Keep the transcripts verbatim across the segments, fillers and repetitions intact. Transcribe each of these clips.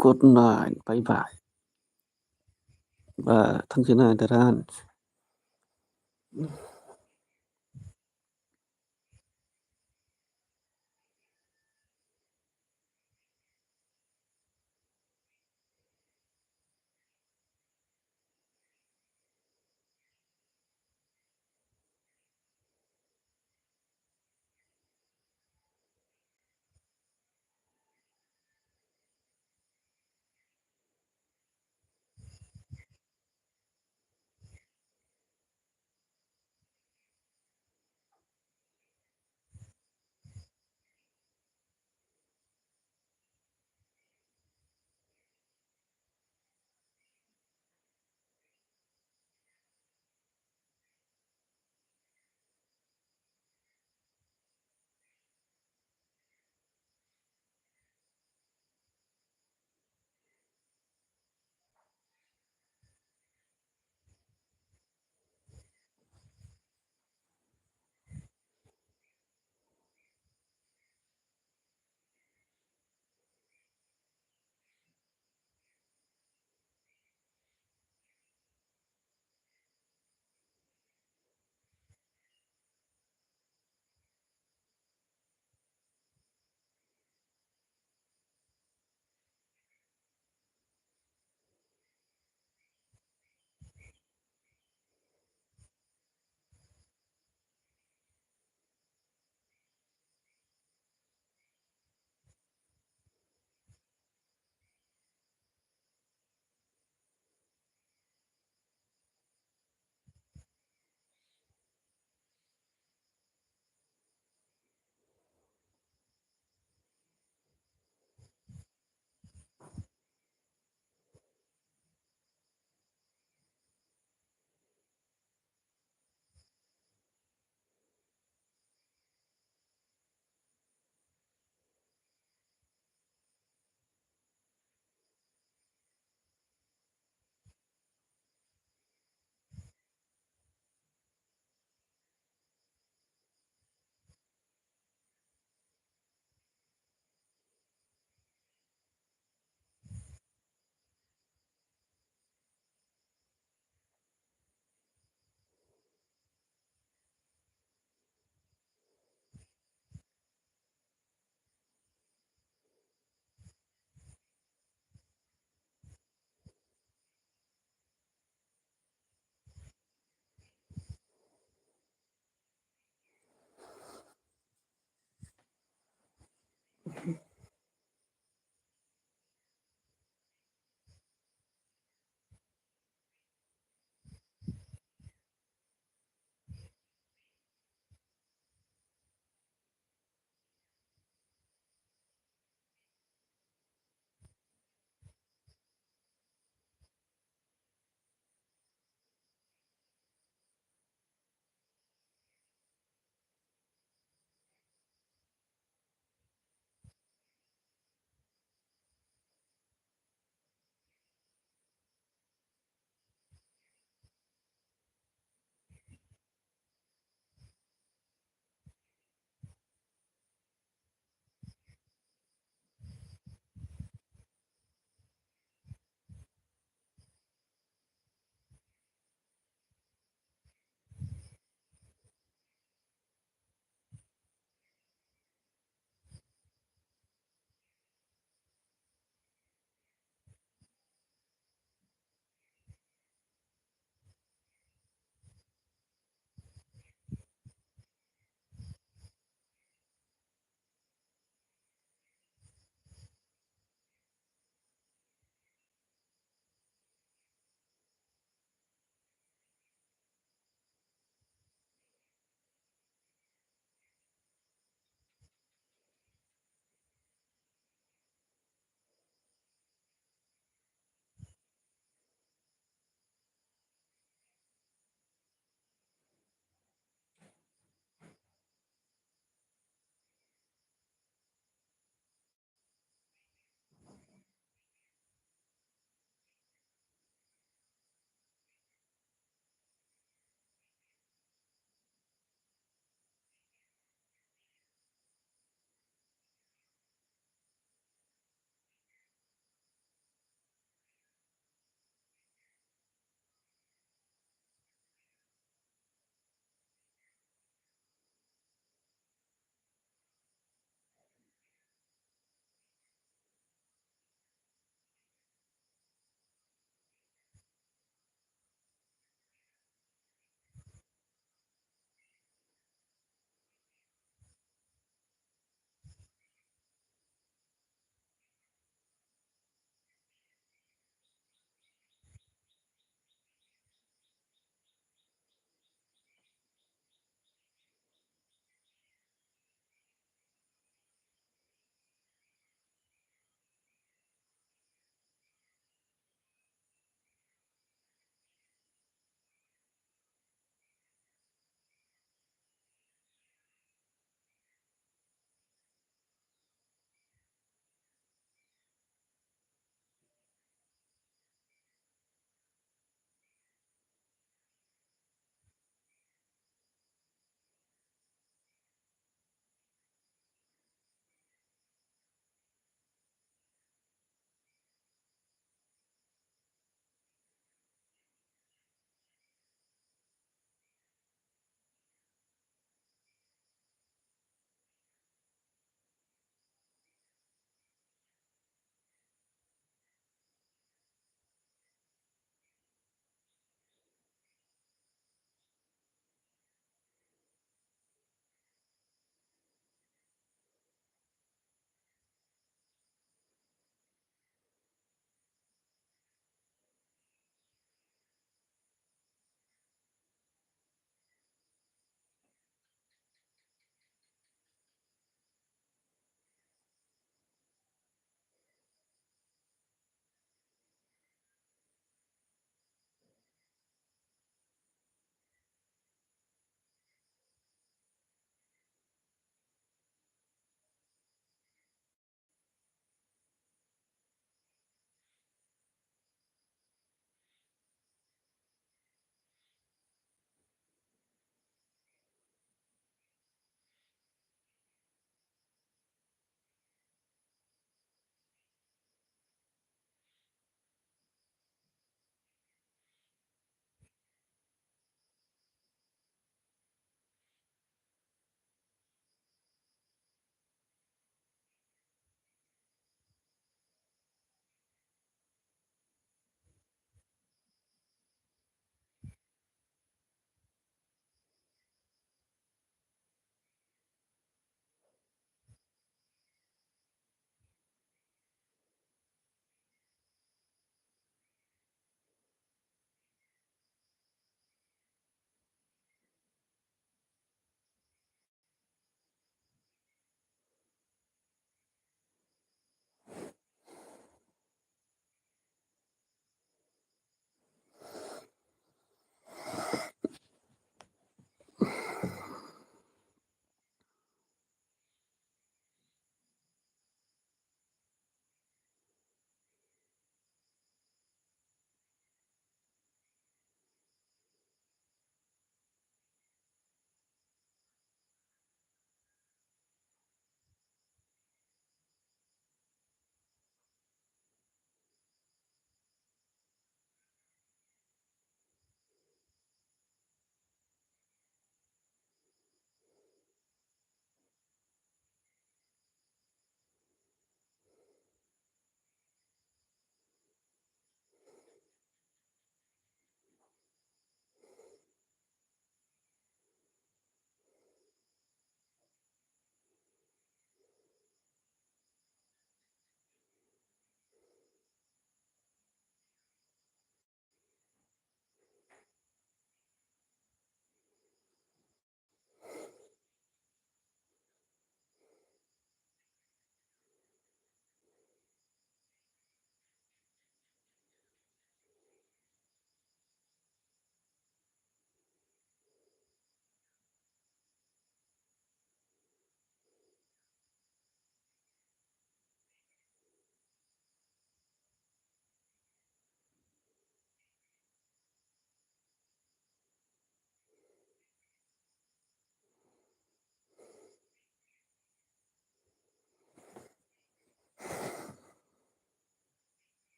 Good night. Bye bye. Ba, thank you na, Darren.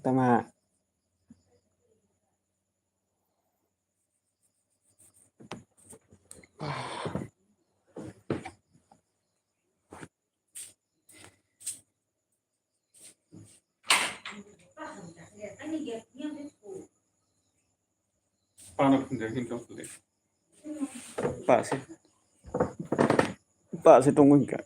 Tama. Pa se, pa se tongo hingka.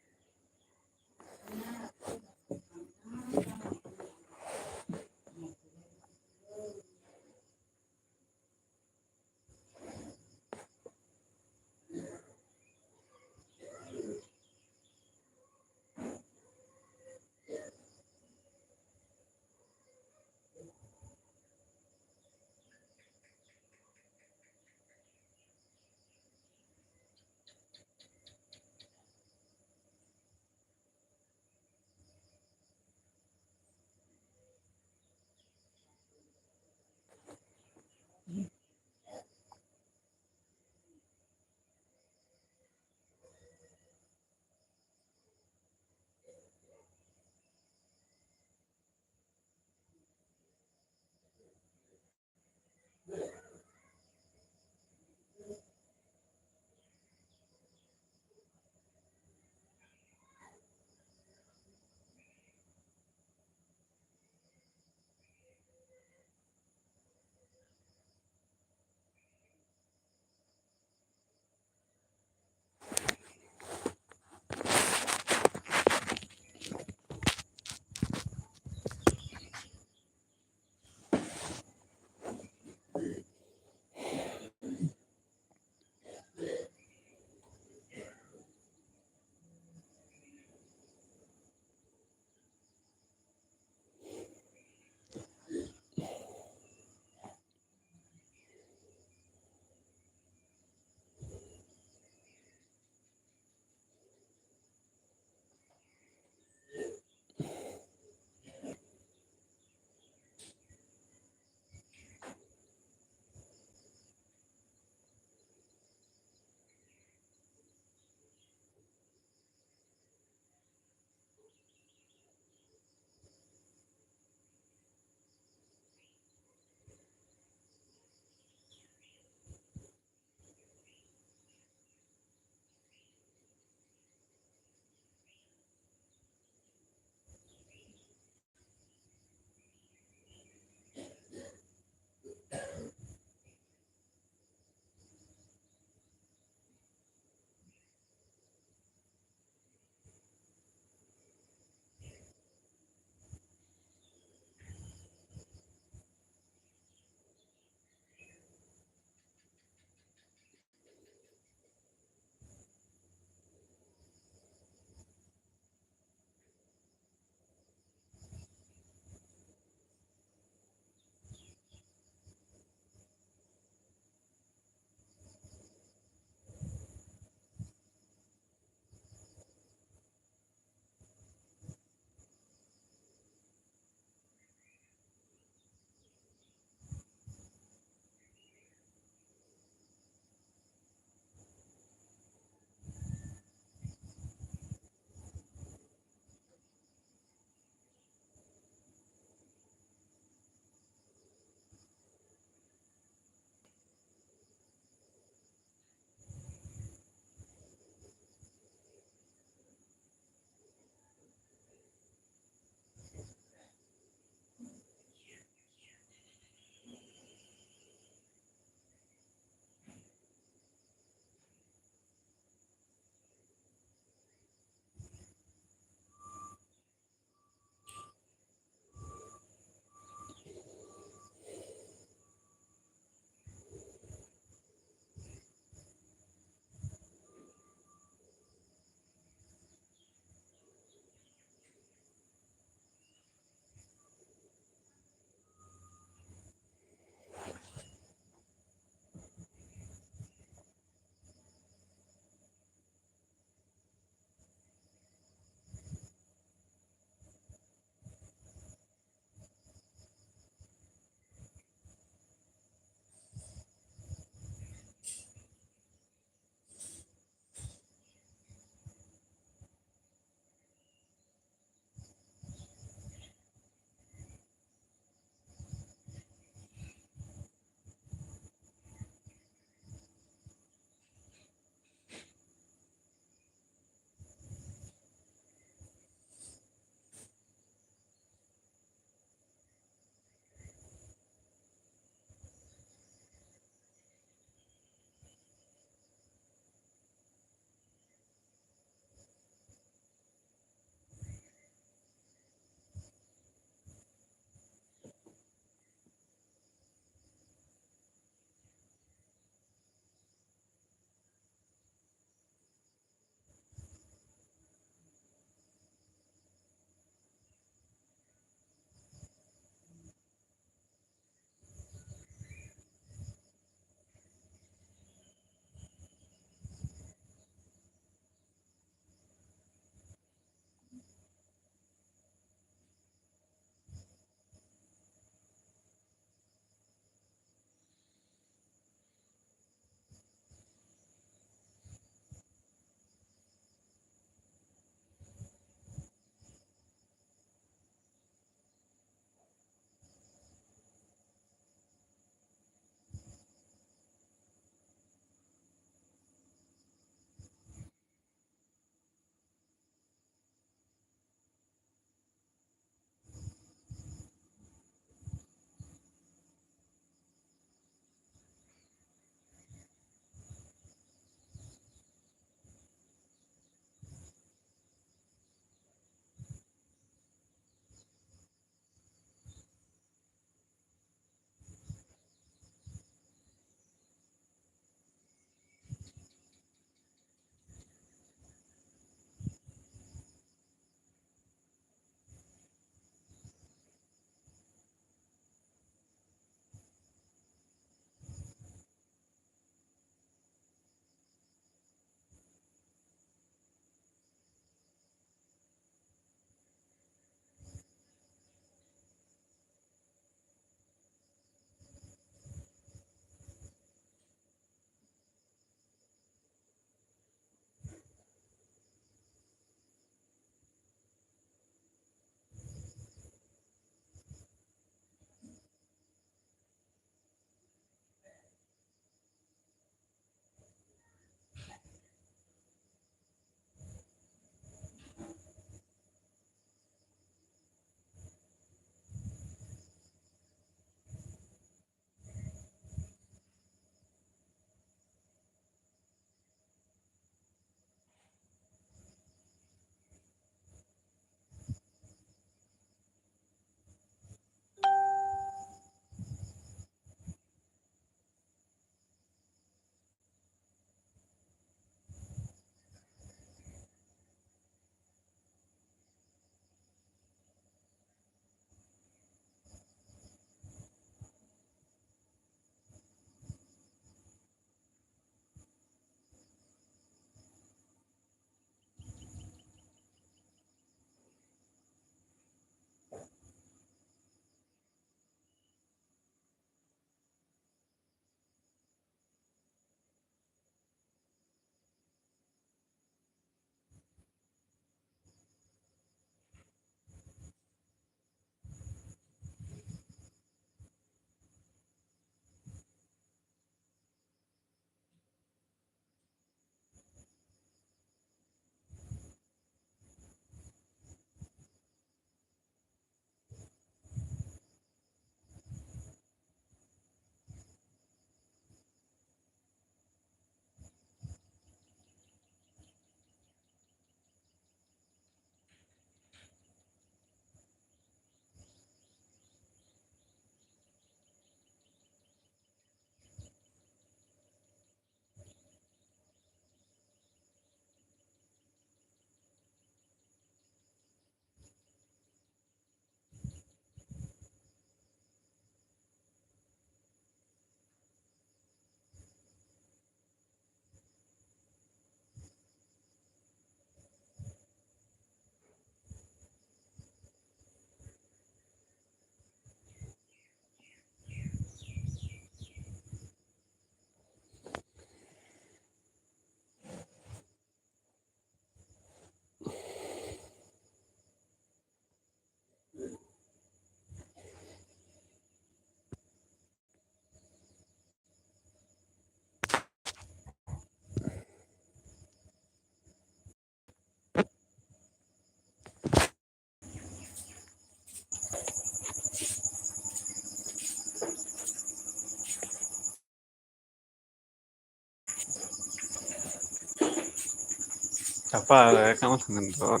Apa, kamu tangan tuh.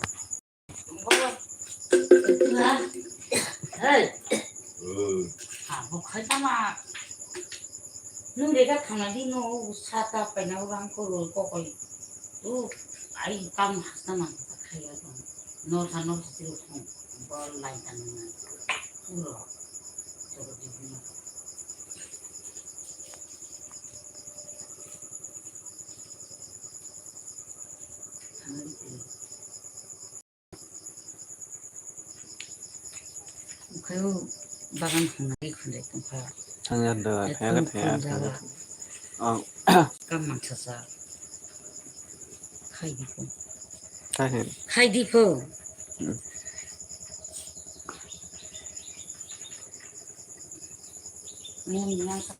Hey. Abo khaitama. Nung rega thangna di no sata paina urang ko rol ko koi. U ai kam hasta man khaya don. No sa no sa tiru thong. Bol lai tan na. Uro. Jogo di na. Thangna di. Ukhai o bagan khunai khunai tongkha. Thangya da, Ekdom thangya da, thangya khunjala. Ang. Kam mangsa sa. Khai di pho. Khai di. Khai di pho. Hmm. Mung nang sa.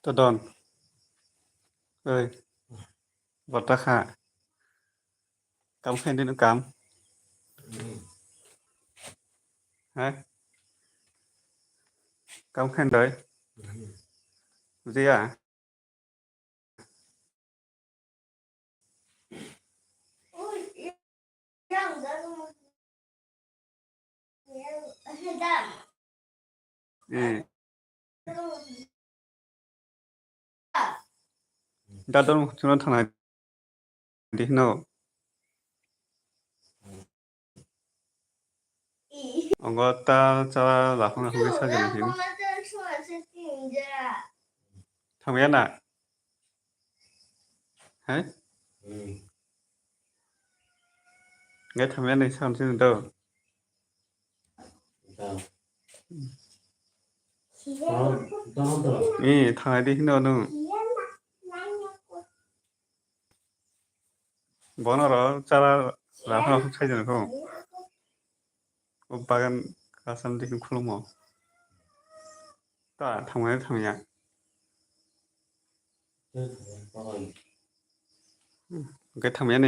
Todon. Oi. Bota kha. Kam khain dino kam. Hai. Kam khain doi. Bujiya. Eh. Dadon chuna thangna di hino. Ongo ta chala laphang laphang khe sajani hin. Thangya na? Hai? Ngai thangya nai sam sin do. Eh, thangnai di hino nung. Bono ro chala raphano khaijana kho. O bagan kasam dikin khulumo. Ta thangmani thangya. Hwnkhe thangmani.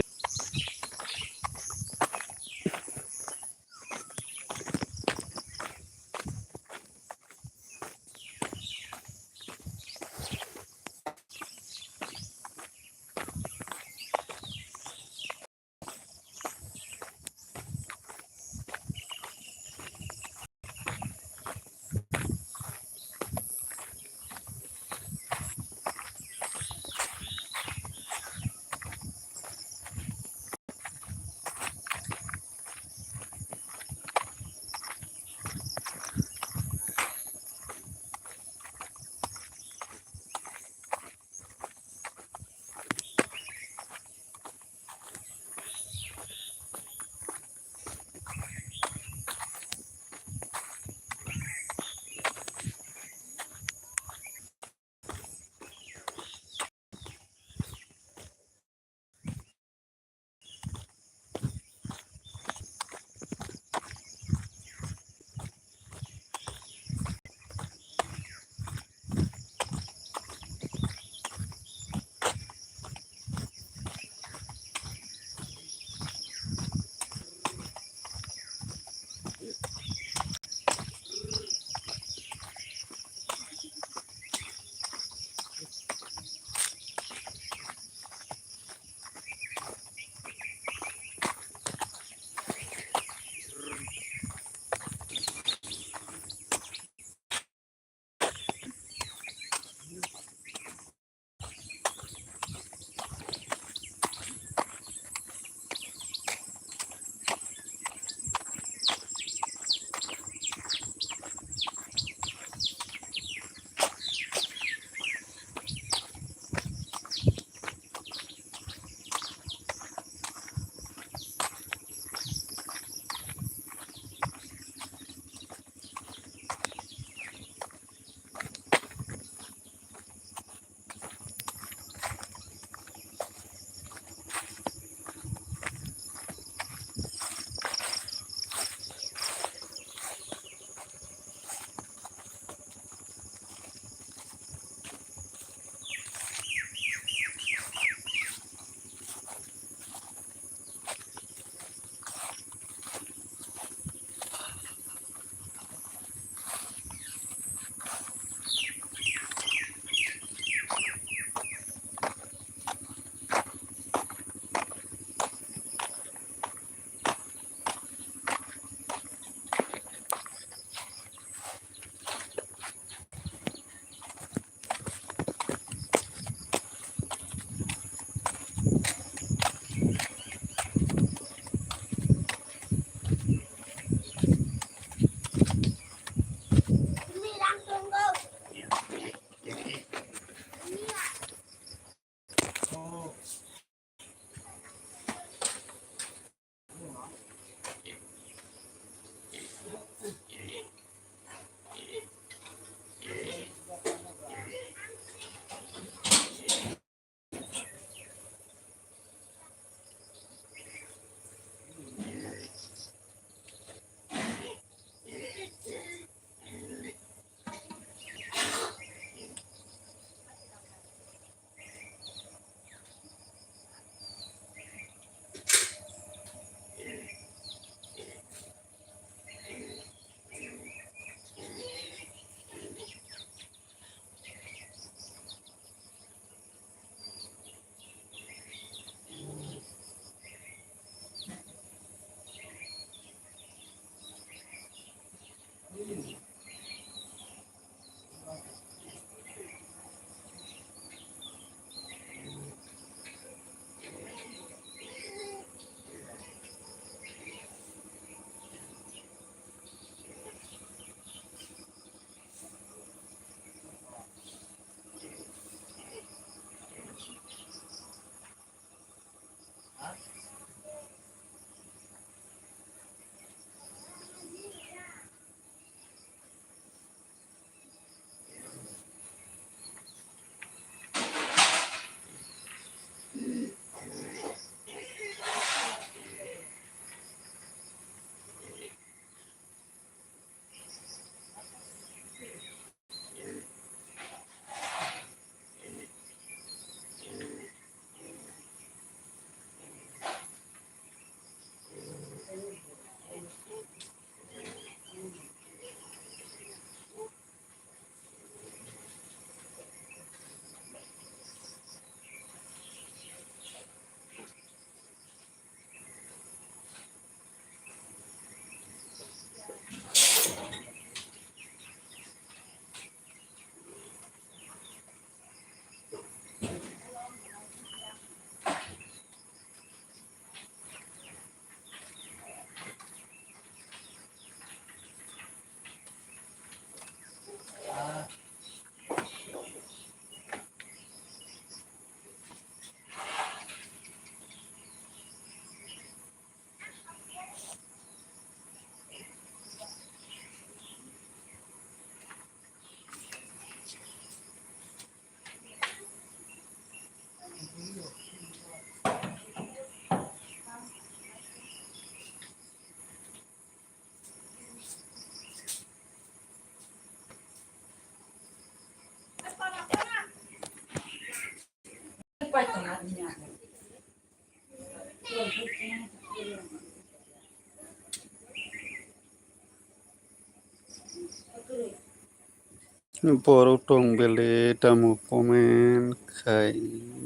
Borok tong bele tamo comment khai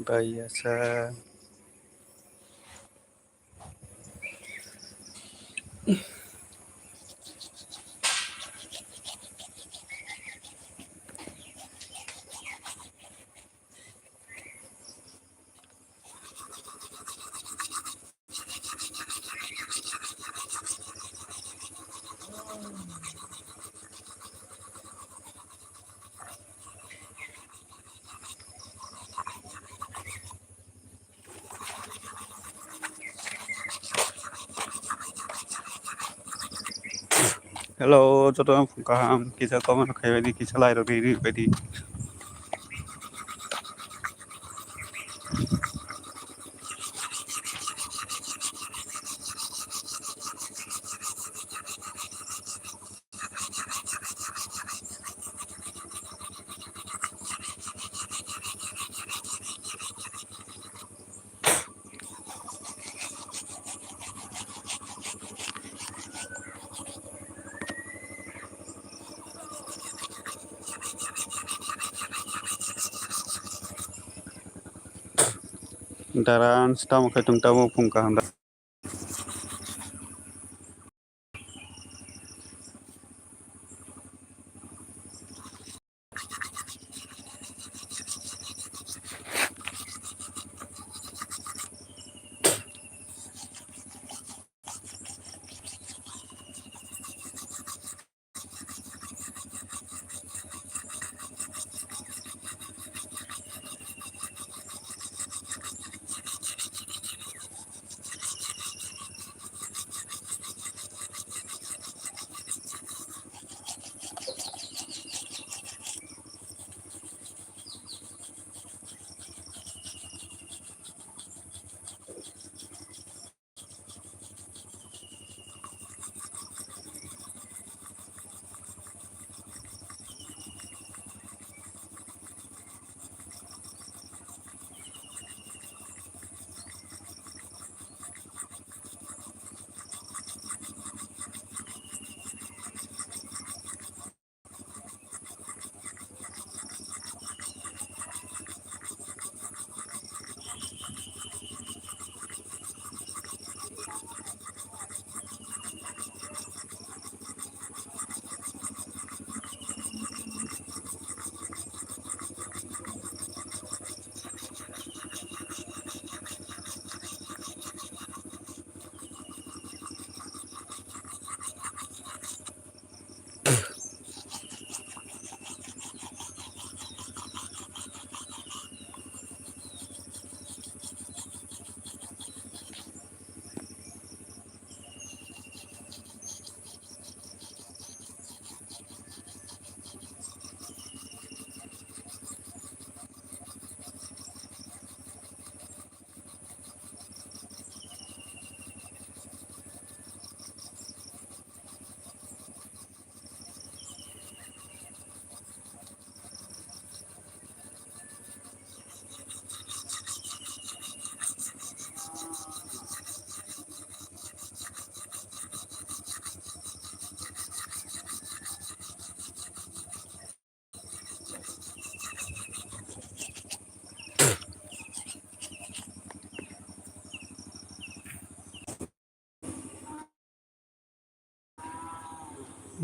bai ya sa. Hello, joto no phung kaham, kisa comment khai bai di, kisa like rok ri ri bai di. Daran, tamo khe tong tamo phung kaham da.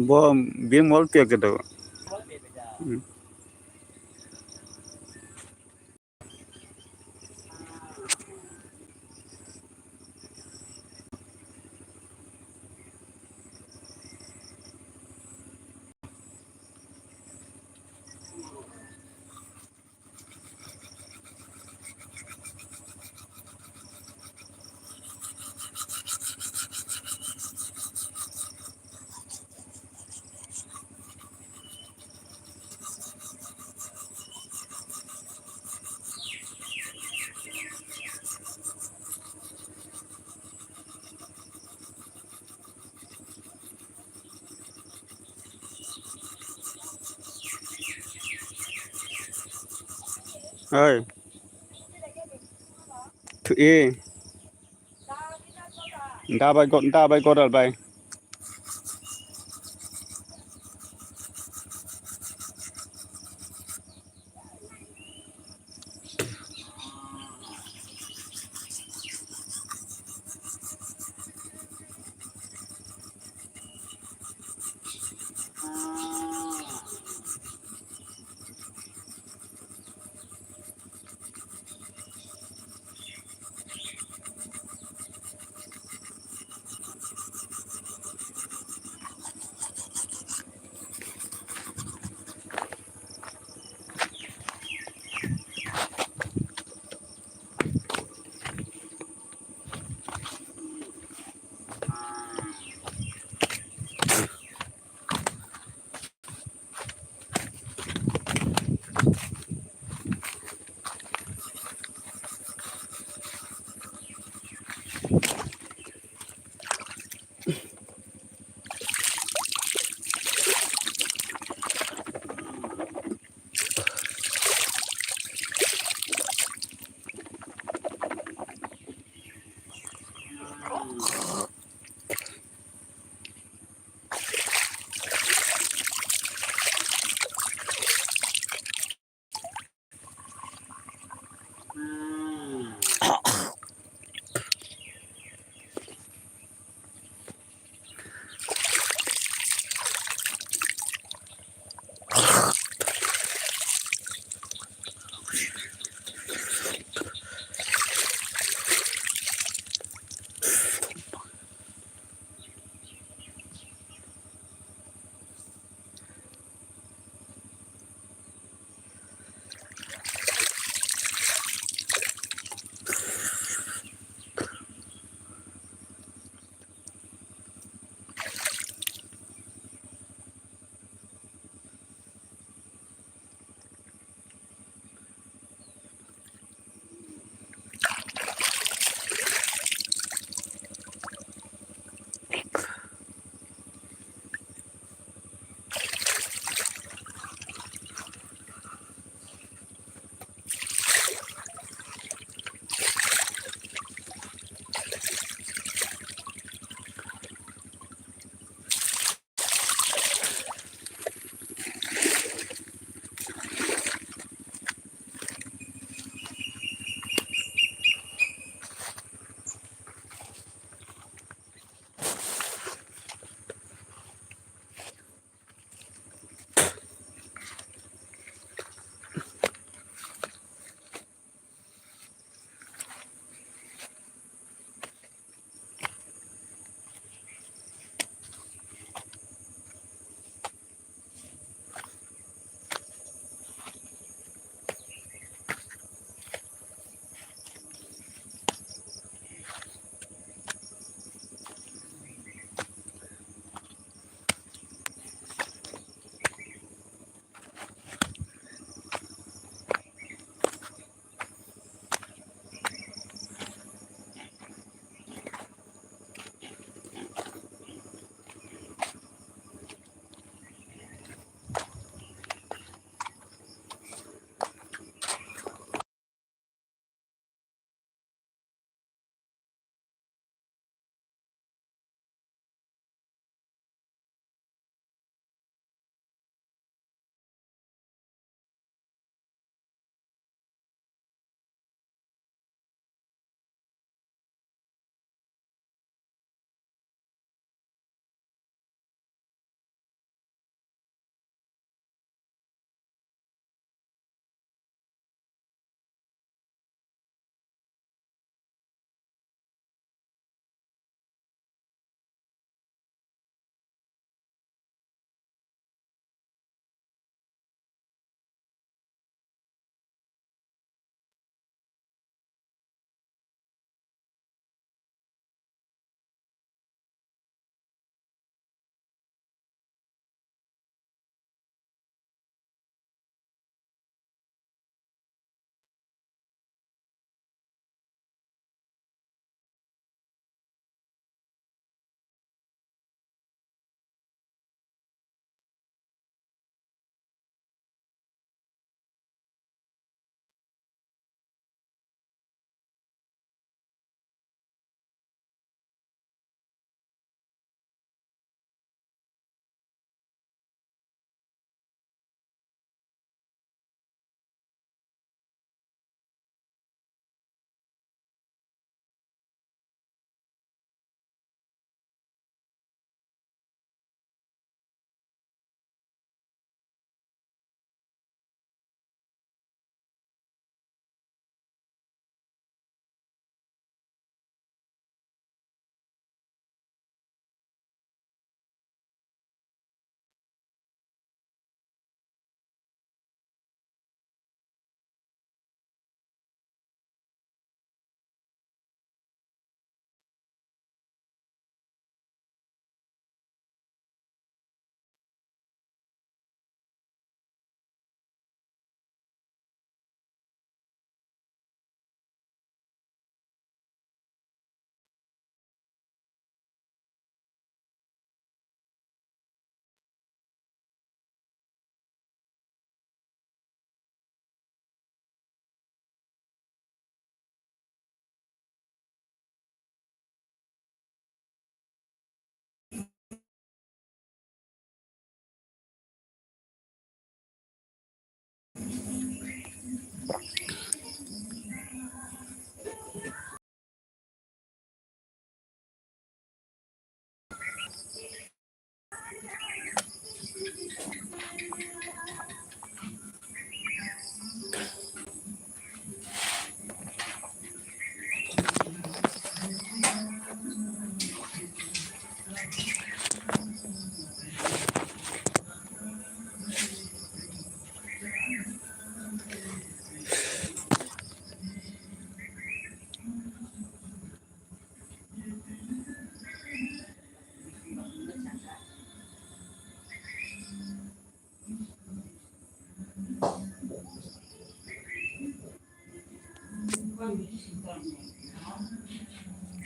Bo bini mol piya khe do. Hmm. Oi. Thu-, e. Da bai go-, da bai godal bai.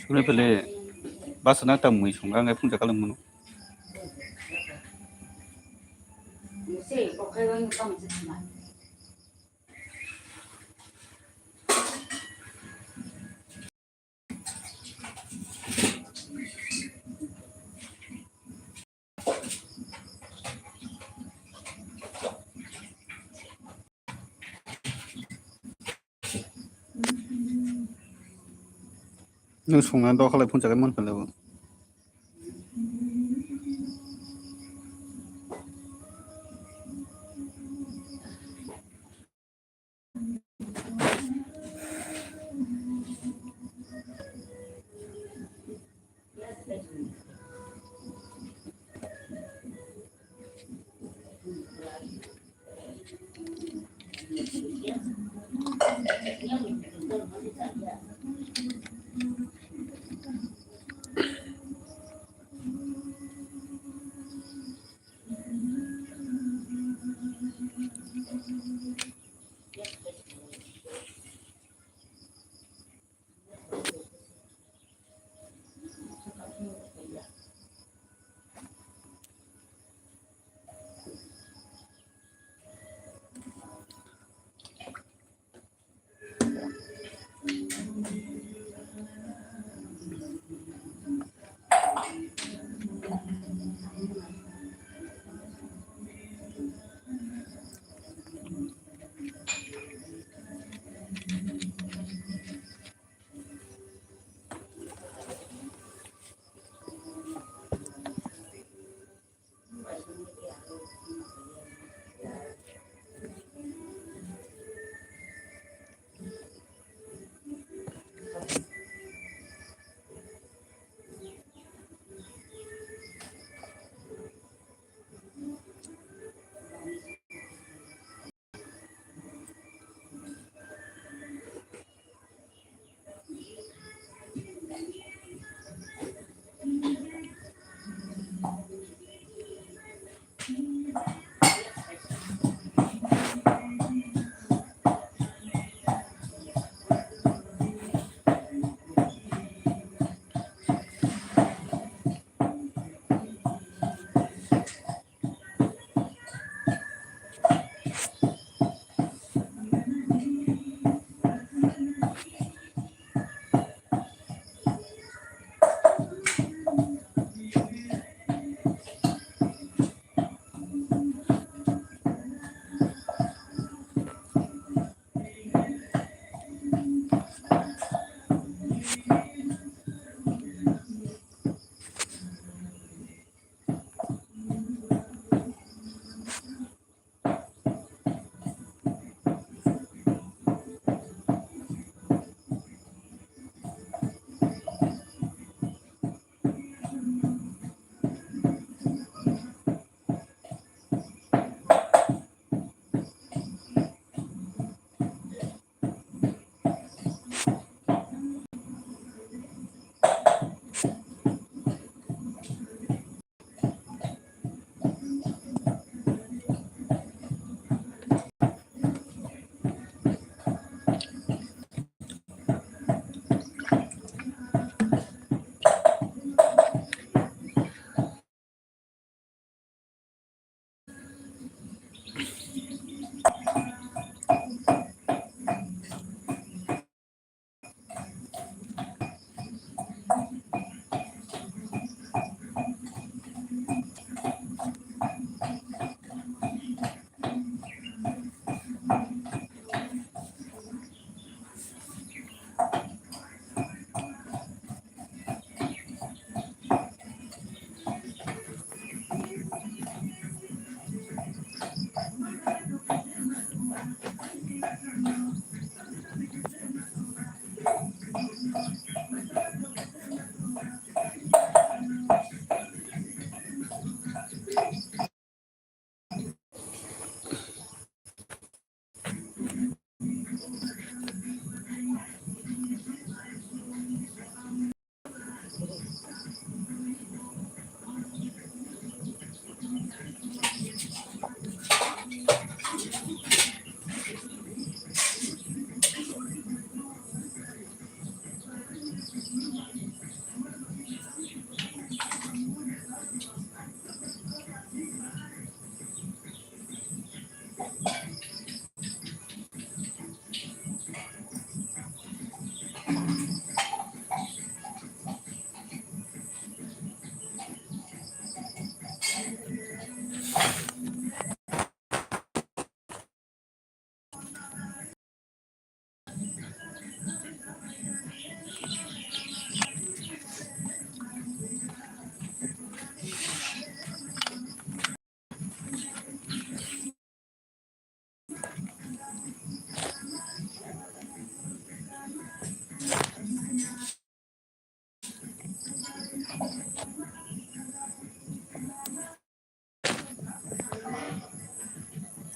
Sumai pele basa na ta mui song ang phung jakal mano. Nwng songna dok halai phunchak man phalai bo.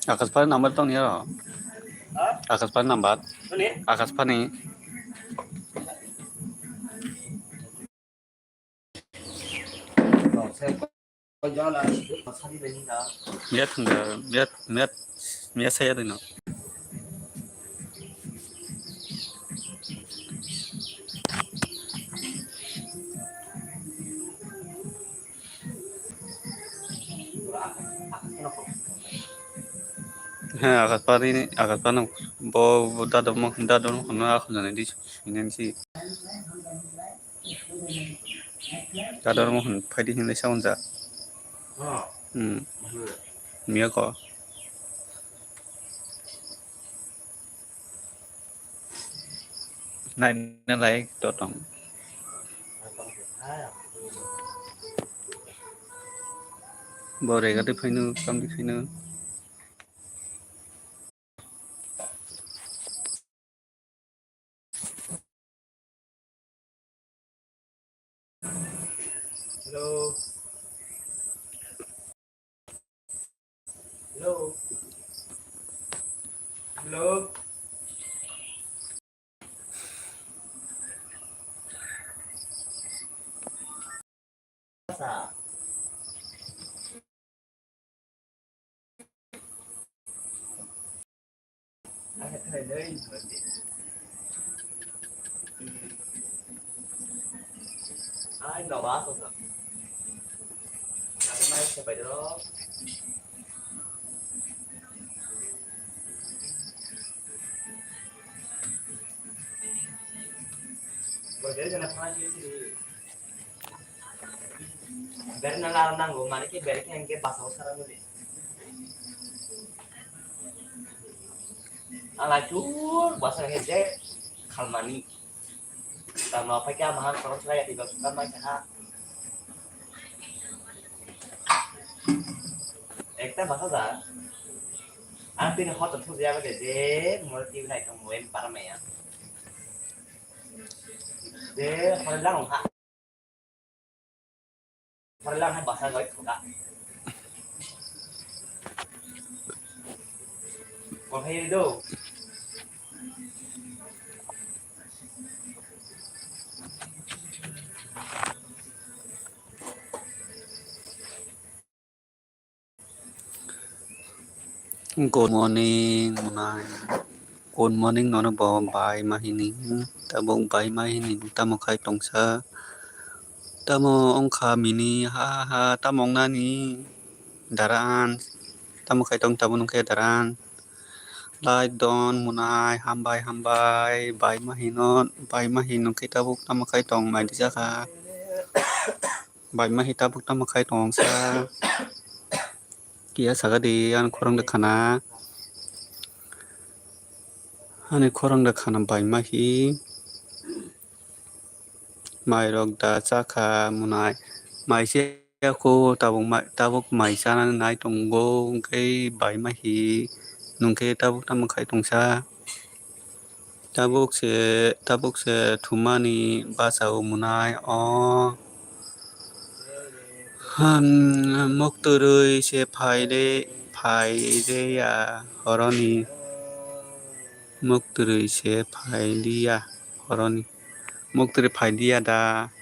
Akash Pani number tong niya ro. Akash Pani number. Akash Pani. Miya thangda, miya, miya, miya saya dino. He, Akash Pani, Akash Pani bo, bo dado mo, dado mo kono akhon jani di, sini si. Dado mo kono phaidi hinle sa unja. Hmm. Miya ko. Nai, nai lai to tong. Bo rega de phaino, kam de phaino. Hello. Hello. Hello. Berna lar nango, mane ki berke hengke basa o sara muli. Ang lai tur basa hengke je khalmani. Tama paikha mahang korok sara yati basa kan mai kha. Ekta basa ja. Ang tini hotor thuja ba de je mol ti nai tong mo em para maya. Je hoi lang ha. Hoi lang hai basa goi thoka. Kon hai do. Good morning, Munai. Good morning, nono bo bai ma hini. Tabuk bai ma hini, tamo khai tongsa. Tamo ongkha mini, ha, ha, tamo ong nani. Daran, tamo khai tong, tamo nung khe daran. Lai don, Munai, hambai, hambai, bai ma hino, bai ma hino khe tabuk tamo khai tong, mai di jaka. Bai ma hi tabuk tamo khai tong sa. Kiya saka di, ani khorang de khana. Ani khorang de khana bai ma hi. Mai rok da chakha Munai. Mai se ko tabuk mai, tabuk mai chana nai tongo, hwnkhe bai ma hi. Nungkhe tabuk tamo khai tongsa. Tabuk se, tabuk se thumani bachao Munai o. Hmm, muktwrwi se phaide, phaide ya horoni. Muktwrwi se phaidiya horoni. Muktwrwi phaidiya da.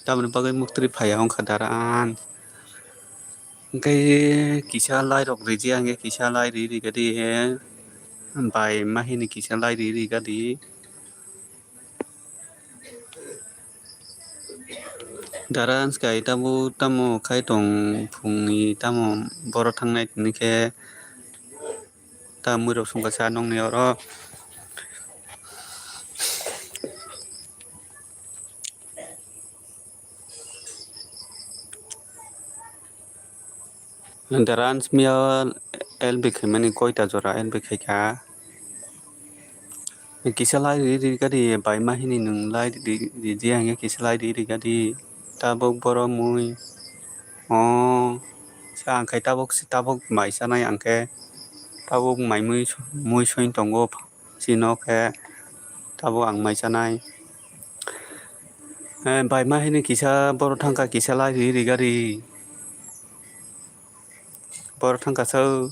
Tamoni bagwi muktwrwi phaiya wngkha daran. Hwnkhe kisa lai rok riji, hwnkhe kisa lai ri ri gadi he. Bai ma hini kisa lai ri ri gadi. Daran sky tamo tamo khai tong phungni tamo boro thangnai tini khe ta mui rok songkha sa nongni oro. Daran smiya L B khaimani koita jora L B khaikha. Kisa lai ri ri gadi bai ma hini nung lai ri ri di hingke kisa lai ri ri gadi. Tabuk boro mui. O sa ang khai tabuk tabuk mai sanai ang khe. Tabuk mai mui mui soi tongo. Chino khe tabuk ang mai chanai. Eh, bai ma hini kisa boro thangkha kisa lai ri ri gari. Boro thangkha sao.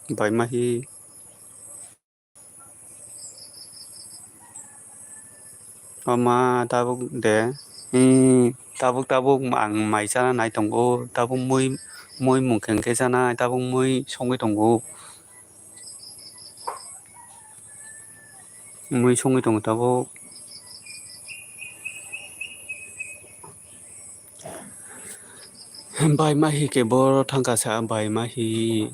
Bai ma hi. O ma, tabuk de. Hmm, tabuk, tabuk ang mai chana nai tongo. Tabuk mui, mui mungkhe hwnkhe chanai, tabuk mui songwi tongo. Mui songwi tongo tabuk. Bai ma hi khe boro thangkha sa, bai ma hi.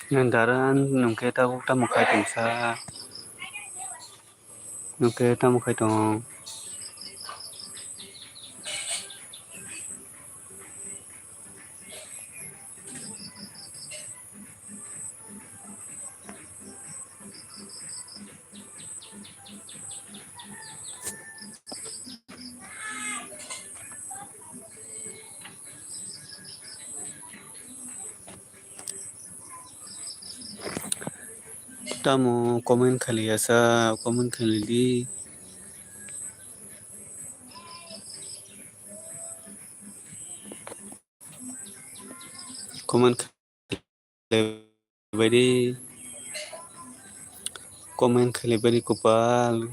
Nang dara nungkhe tabuk tamo khai tongsa. Nokhe tamo khai tong? Tamo comment khailaiya sa, comment khailai di. Comment khailai bai di. Comment khailai bai di, kopal.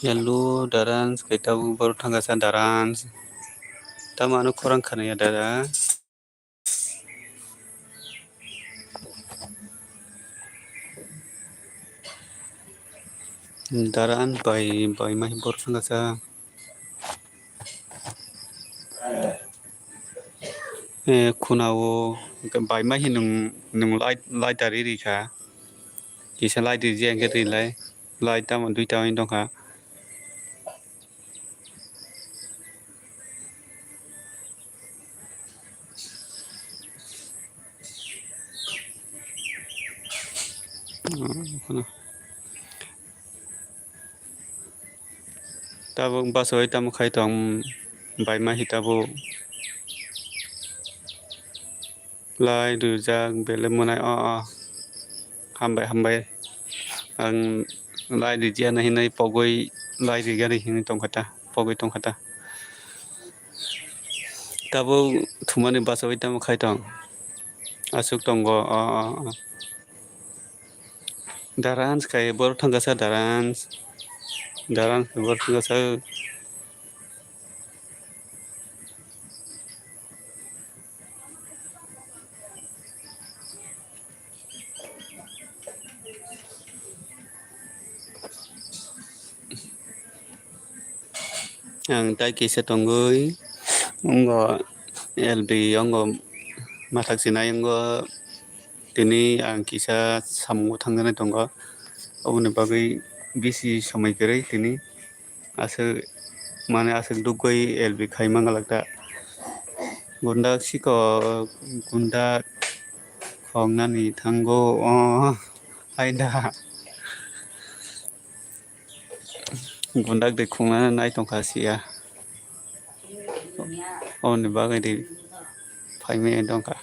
Hello, Darans, kaitabuk borok thangkha sa Darans. Tamo ano khorang khanaya dada. Dara an bai, bai ma hi bor thangkha sa. Eh, khuna o bai ma hi nung, nung light, light dari ri kha. Kisa light ri je hwnkhe ri lai. Light tamo duita wng tongkha. Tabuk bachai tamo khai tong bai ma hi tabuk lai rijak belai mwnai o o hambai hambai ang lai rijak hinwi pogwi lai rijak hinwi tongkha ta pogwi tongkha ta. Tabuk thumani bachai tamo khai tong? Aswk tongo, o, o, o. Darans khai borok thangkha sa, darans. Darans khai borok thangkha sa. Ang tai kisa tongwi, wngo L B, wngo mathak sinai, wngo tini ang kisa samungo thangjaknai tongo. Oboni bagwi bisi somoi kwrwi tini aswk, mane aswk dugwi L B khai mangalak ta. Gundak sikok, gundak khoknani thango, o, aida. Gundak de khungnano nai tongkha siya. Oboni bagwi de phaimani tongkha.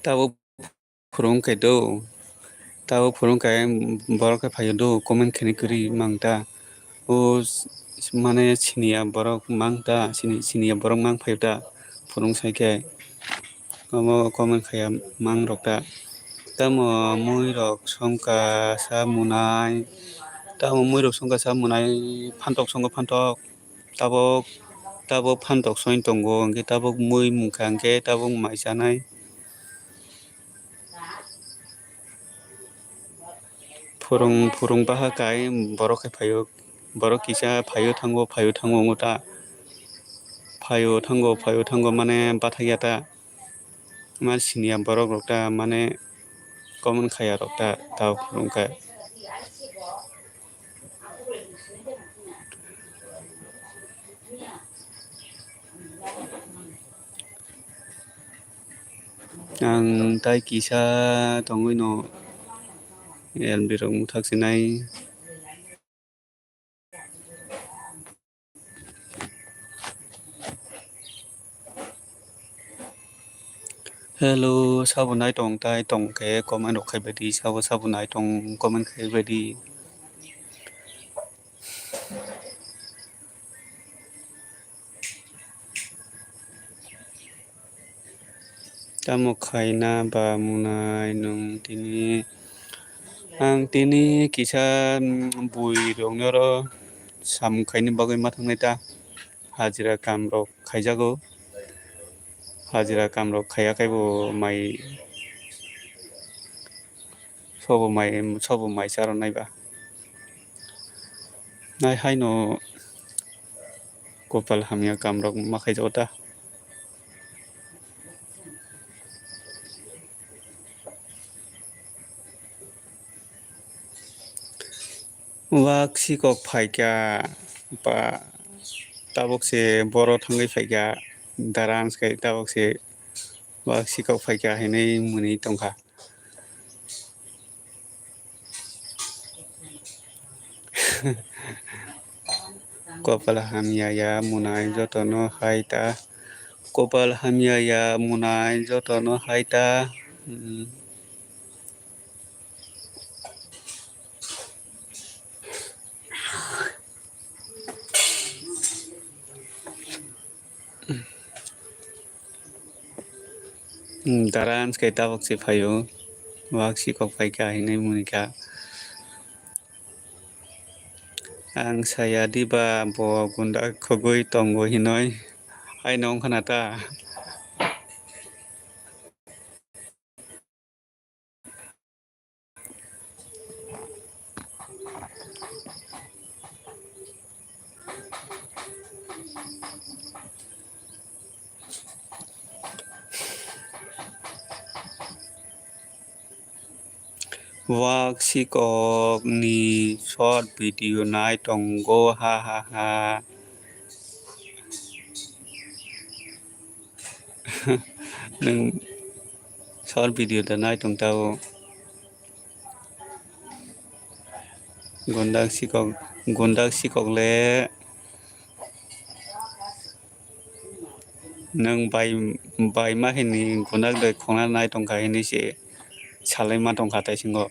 Tabuk phwrwng khe do, tabuk phwrwng khe borok khe phaio do, comment khainai kwrwi mang ta. O s-, mane siniya borok mang ta, sini, siniya borok mang phaio ta, phwrwng sai khe. Omo comment khaiya mang rok ta. Tamo mui rok songkha sa munai, tamo mui rok songkha sa munai, phantok songo phantok. Tabuk, tabuk phantok soi tongo, hwnkhe tabuk mui mungkha, hwnkhe tabuk mai chanai. Phwrwng, phwrwng baha kai borok khe phaio, borok kisa phaio thango, phaio thango wngo ta, phaio thango, phaio thango mane bathakya ta. Ma siniya borok rok ta mane comment khaiya rok ta, ta phwrwng khe. Ang tai kisa tongwi no L B rok mwthak sinai. Hello, sabo nai tong tai tong khe comment rok khai bai di, sabo sabo nai tong comment khai bai di. Tamo khaina ba munai nwng tini? Ang tini kisa, mm, bui rokno oro samung khaini bagwi ma thangnai ta. Hajira kam rok khaijago. Hajira kam rok khaiya khe bo mai sobo mai, sobo mai cha rw nai ba. Nai haino kopal hamya kam rok ma khaijago ta. Wak sikok phaikha ba, tabuk se boro thangwi phaikha, dara anskhe tabuk se wak sikok phaikha hinwi mwnwi tongkha. Kopal hamya ya munai jotono hai ta. Kopal hamya ya munai jotono hai ta. Hmm. Hmm, dara anskhe tabuk se phaio. Wak sikok phaikha hinwi mwnwi kha. Ang saya diba bo gunda khogwi tongo hinoi. Haino wngkha na ta? Wak sikok ni short video nai tongo, ha ha ha. Nwng short video da nai tong tao. Gundak sikok, gundak sikok le. Nwng bai, bai ma hini gundak doi khongna nai tongkha hini se salai ma tongkha taisingo.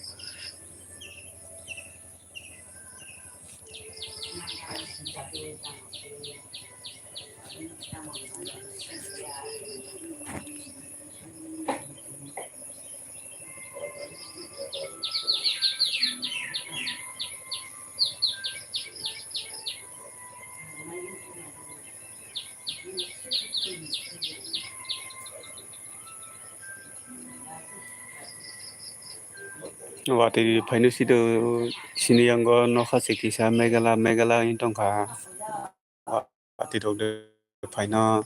Watwi phaino sido sini yango nokha se kisa megala megala wng tongkha. Watwi rok de phaino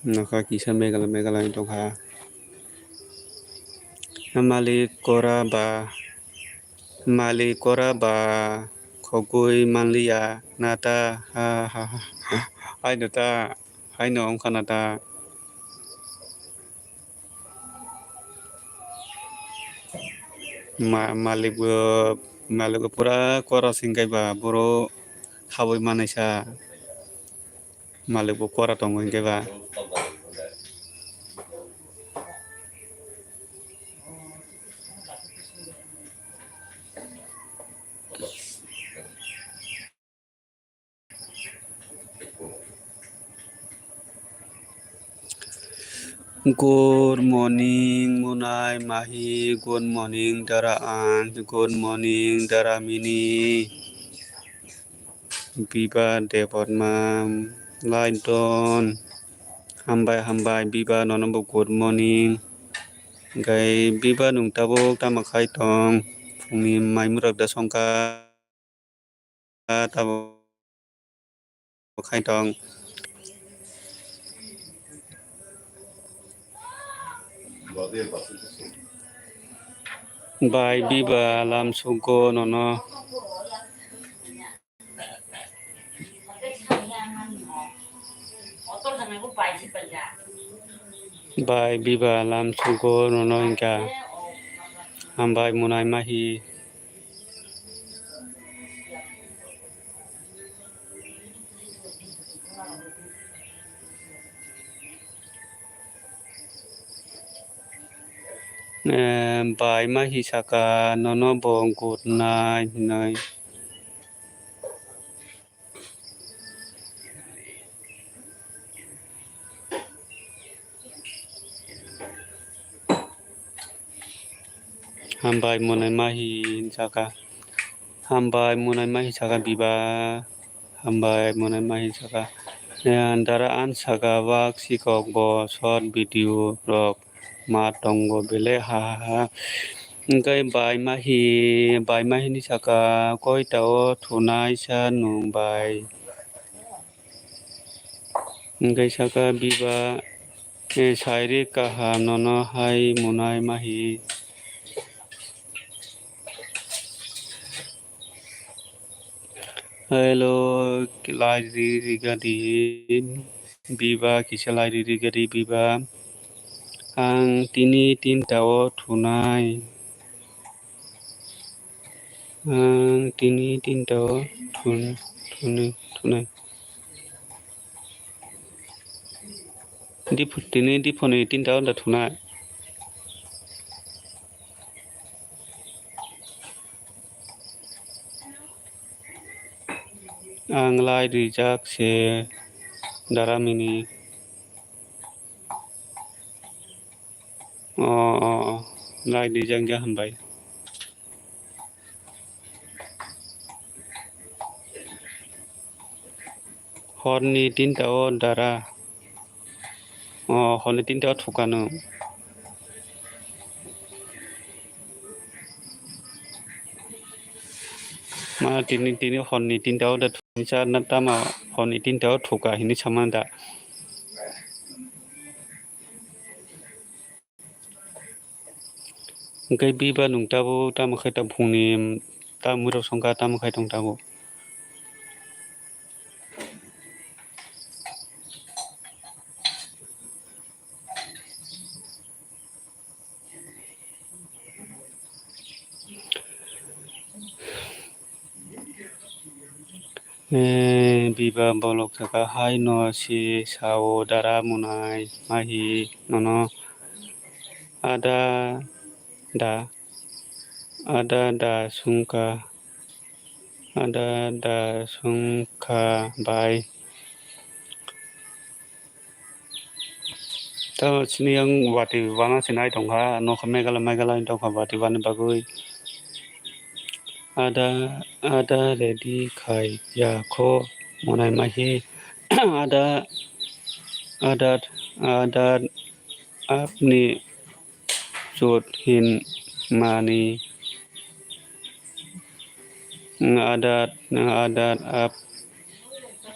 nokha kisa megala megala wng tongkha. Malik kora ba, malik kora ba khogwi manliya nata, ha ha ha. Haino ta, haino wngkha na ta. Ma-, malik bo, malik bo pura kora se hwnkhe ba boro habwi manai sa. Malik bo kora tongo hwnkhe ba. Good morning, Munai Mahi. Good morning, Dara Anj. Good morning, Dara Mini. Biba Debbarma, Laidon. Hambai, hambai, Biba, nono bo good morning. Hingke Biba, nwng tabuk tamo khai tong? Phungni maimurok da songkha? Tabuk khai tong. Bai Biba lam sugo nono. Bai Biba lam sugo nono hingka. Hambai Munai Mahi. Eh, bai Mahi saka nono bo good night hinoi. Hambai Munai Mahi saka. Hambai Munai Mahi saka Biba. Hambai Munai Mahi saka. Eh, Dara Anj saka wak sikok bo short video rok ma tongo bele ha ha ha. Hingke bai Mahi, bai Mahi ni saka koi ta o thunai sa nwng bai. Hingke saka Biba, eh, sairi kaham nono hai Munai Mahi. Hello, lai ri ri gadi Biba, kisa lai ri ri gadi Biba. Ang tini tinta o thunai. Ang tini tinta o thun-, thunai, thunai. Diphu-, tini diphoni tinta o da thunai. Ang lai rijak se Dara Mini. O, o, o, lai rijak ya hambai. Horni tinta o Dara. O, horni tinta o thukano. Ma tini, tini horni tinta o da thunai sa na tama horni tinta o thuka hini sama da. Hingke Biba nwng tabuk tamo khai tong phungni tamurok songkha tamo khai tong tabuk. Eh, Biba bolok saka hai no si sao Dara Munai Mahi nono ada da, ada da sungka, ada da sungka bai. Tamo chini yang watwi wana se nai tongkha, nokha Meghalaya, Meghalaya wng tongkha watwi wani bagwi. Ada, ada ready khai ya kho Munai Mahi. Ada, ada, ada apni chut hin mani. Ada, ada ap-,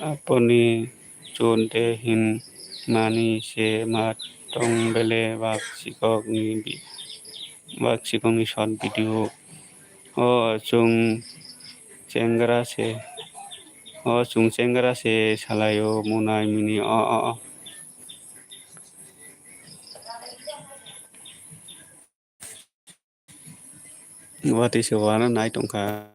apni chut de hin mani se ma tong bele wak sikok ni bi-, wak sikok ni short video. O chwng chengra se, o chwng chengra se salai o Munai Mini o, o, o. Watwi se wana nai tongkha.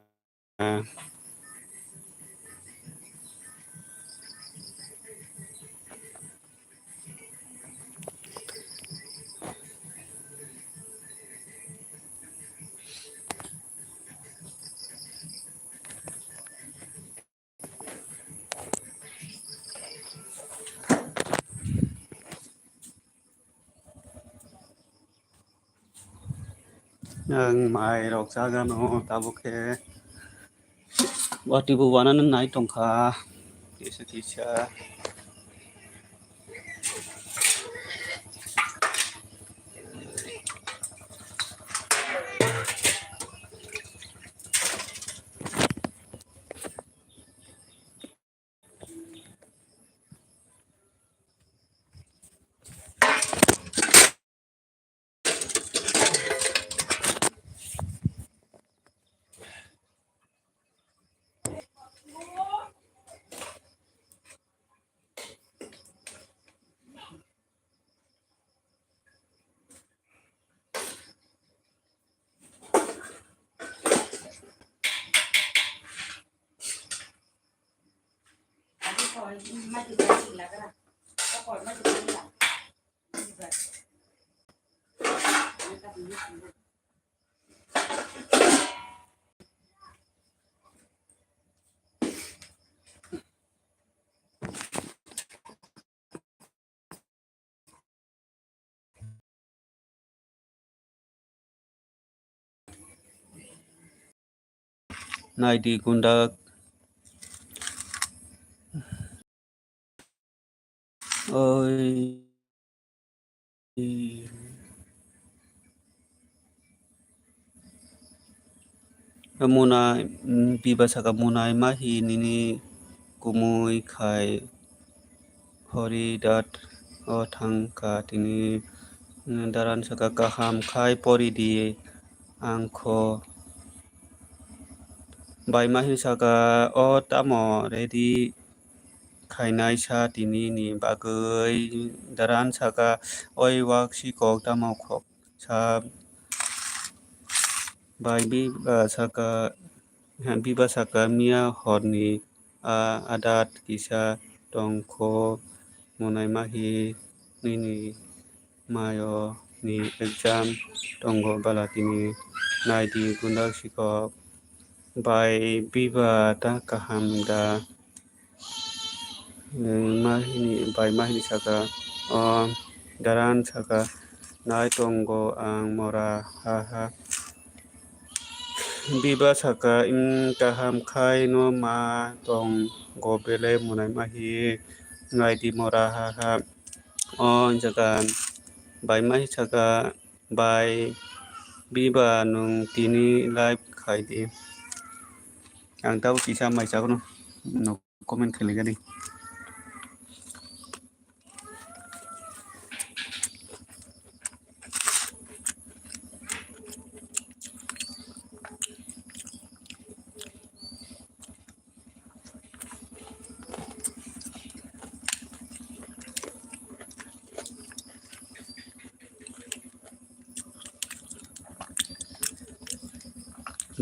Ang mai rok chagano tabuk khe. Watwi bo wanano nai tongkha. Kisa kisa. Naidi gundak. Oi. Muna, mm, Biba saka, "Munai mahi nini kumui khai hori dat o thangkha tini." Mm, Daran saka, "Kaham khai pori di ang kho." Bai mahi saka, "O tamo ready khainai sa tini ni bagwi?" Daran saka, "Oi wak si kok tamo khok sa." Bai Biba saka, Biba saka, "Miya horni a adat kisa tongkho, Munai mahi nini mayo ni exam tongo bala tini naidi gundak sikok." Bai Biba ta kaham da? Bai mahi ni, bai mahi ni saka, o Daran saka, "Nai tongo ang mora ha ha." Biba saka, "Em, kaham khai no ma tongo bele, Munai mahi naidi mora ha ha." O jaga bai mahi saka, "Bai Biba, nwng tini live khai di." Ang tabuk kisa mai chakno, no comment khlai gadi.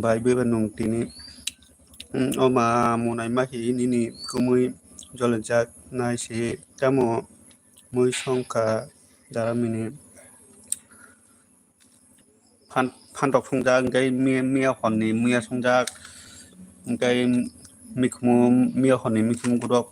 Bai Biba, nwng tini, mm, o ma, Munai mahi nini kumui jolijak nai se tamo mui songkha Daramini. Phan, phan rok phungjak, hwnkhe miya, miya horni miya songjak, hwnkhe mikhumu, miya horni mikhumu gurok.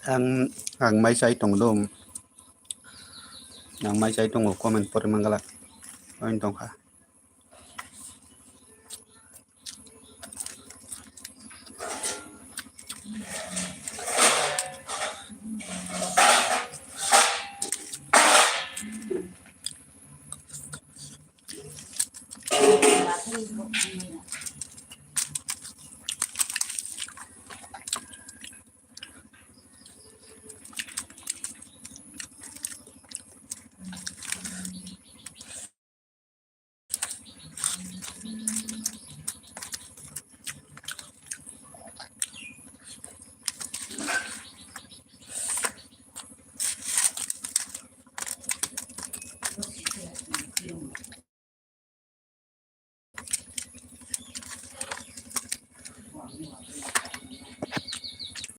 Ang, ang mai chai tong do. Ang mai chai tongo, comment pore mangala. Oin tongkha.